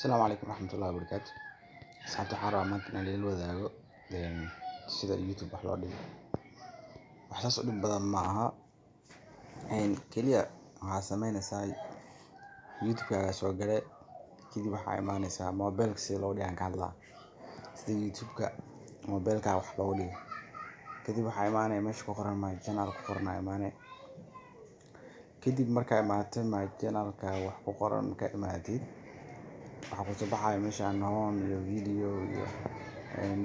Asalaamu calaykum waraxmatullahi wabarakaatu. Asxaabta, waxaan rabaa maanta inaan idin wadaago sida YouTube wax loo dhigo. Wax saas u dhib badan ma aha. Kaliya waxaa sameynaysaa, YouTube-kaaga soo gale, kadib waxaa imaanaysaa mobilka. Sida loo dhigo aan ka hadlaa, sida YouTube-ka mobilkaaga wax loogu dhigo. Kadib waxaa imaanaya meesha ku qoran "My Channel" ku qoran aa imaanaya. Kadib markaa imaato "My Channel"-ka wax ku qoran, markaa imaatid, waxaa kusoo baxaya meeshaan "Home" iyo "Video" iyo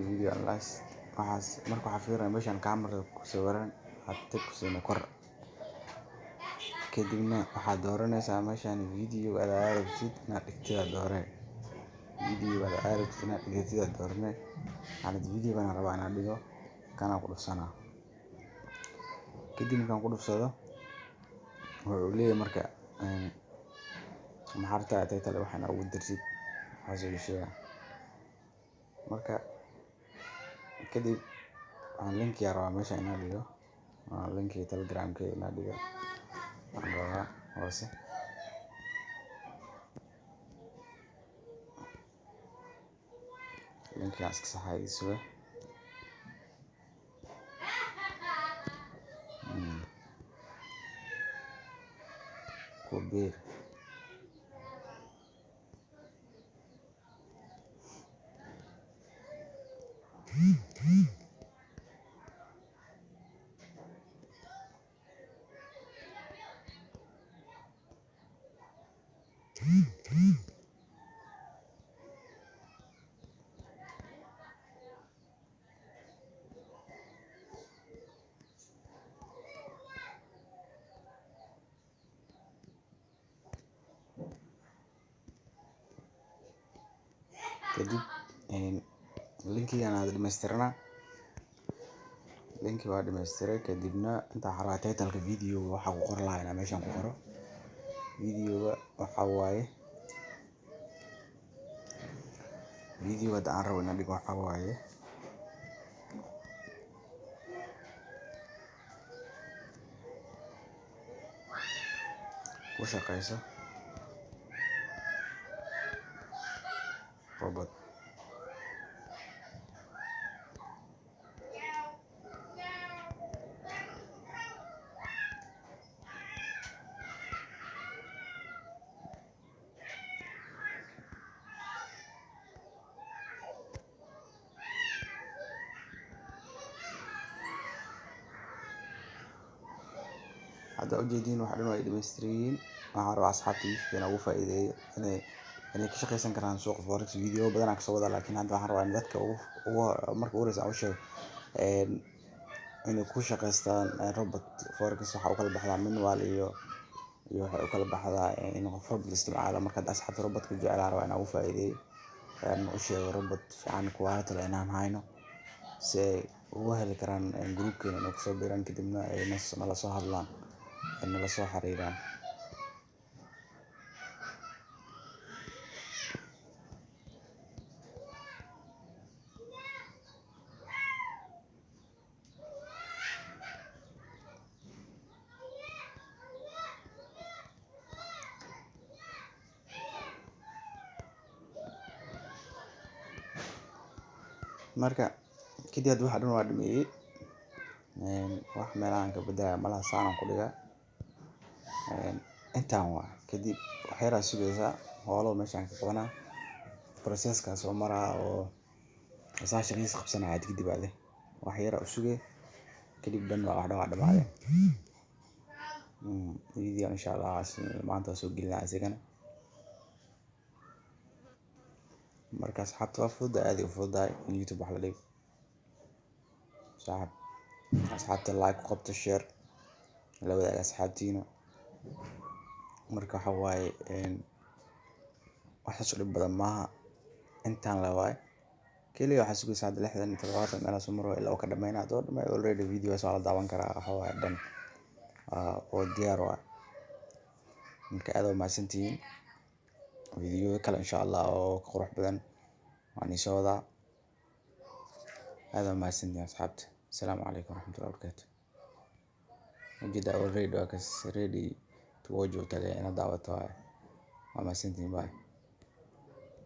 "Video Analytics" waxaas. Marka waxaa fiirinaya meeshaan camera ku sawiran, aad tag ku siina kor. Kadibna waxaad dooranaysaa meeshaan video aad rabtid inaad dhigtid aad doorane. Video aad rabtid inaad dhigatid aad doorane. Waxaan video baan rabaa inaan dhigo, kana ku dhufsanaa. Kadib markaan ku dhufsado, wuxuu leeyahay marka, maxaa rabtaa title waxaan ugu darsid, waxaas ayuu sheegaa. Marka kadib waxaan link yaa rabaa meesha inaan dhigo, linkiga Telegramka inaan dhigo waxaan rabaa hoose. Linkiga iska saxaya, ii suga. Ku biir. Kadib linkigan aad dhamaystirana, linki waa dhamaystiray. Kadibna inta waxaa rabaa title-ka video waxa ku qoran lahaa inaan meeshan ku qoro. Videoga waxaa waaye, video hadda aan rabo inaan dhigo waxaa waaye "Ku shaqeyso robot". Hadda ujeediin, wax dhan way dhammaystiran yihiin. Waxaan rabaa asxaabta YouTube inaan ugu faa'iideeyo inay ka shaqeysan karaan suuqa forex. Video badan aan kasoo wadaa, laakiin hadda waxaan rabaa in dadka ugu marka ugu horeysa aan u sheego inay ku shaqeystaan robot. Forex waxaa u kala baxdaa manual iyo waxay u kala baxdaa in qof robot isticmaalo. Marka hadda asxaabta robotka jecel aan rabaa inaan ugu faa'iideeyo, aan u sheego robot fiican, quality leh inaan hayno, si ay ugu heli karaan groupkeena inay kusoo biiraan, kadibna ay nala soo hadlaan, ay nala soo xiriiraan. Marka kadib hadda waxa dhan waa dhameeyey. Wax meelahan ka bedelaya malaha, saan aan ku dhigaa, intaan waa. Kadib wax yar aa sugaysaa, howlo meeshaan ka qabanaa, processkaas oo maraa oo asaa shaqadiisa qabsanaya. Kadib ade wax yar aa u sugay, kadib dhan waa wax dhan waa dhamaaday. Video insha Allah maanta waa soo gelinaa asigana. Marka asxaabta, waa fududahay, aad ay u fududahay in YouTube wax la dhigo. Saaxib, asxaabta like ku qabto, share la wadaaga asxaabtiina. Marka waxa waaye, wax saas u dhib badan maaha, intaan la waaye. Kaliya waxaa sugaysaa hadda 60, 70 meelahaas uu maro ilaa uu ka dhameynayo. Hadduu dhameeyo, already videogaas waa la daawan karaa. Waxa waaye dhan oo diyaar waaye. Marka aad waa mahadsantihiin. Video kale insha Allah oo ka qurux badan waan isoo wadaa. Aad waa mahadsantihiin, asxaabta. Asalaamu calaykum waraxmatullahi wabarakaatu. Ujeeda, already waa kas, ready to watch uu tagay, inaad daawato waaye. Waa mahadsantihiin, bye.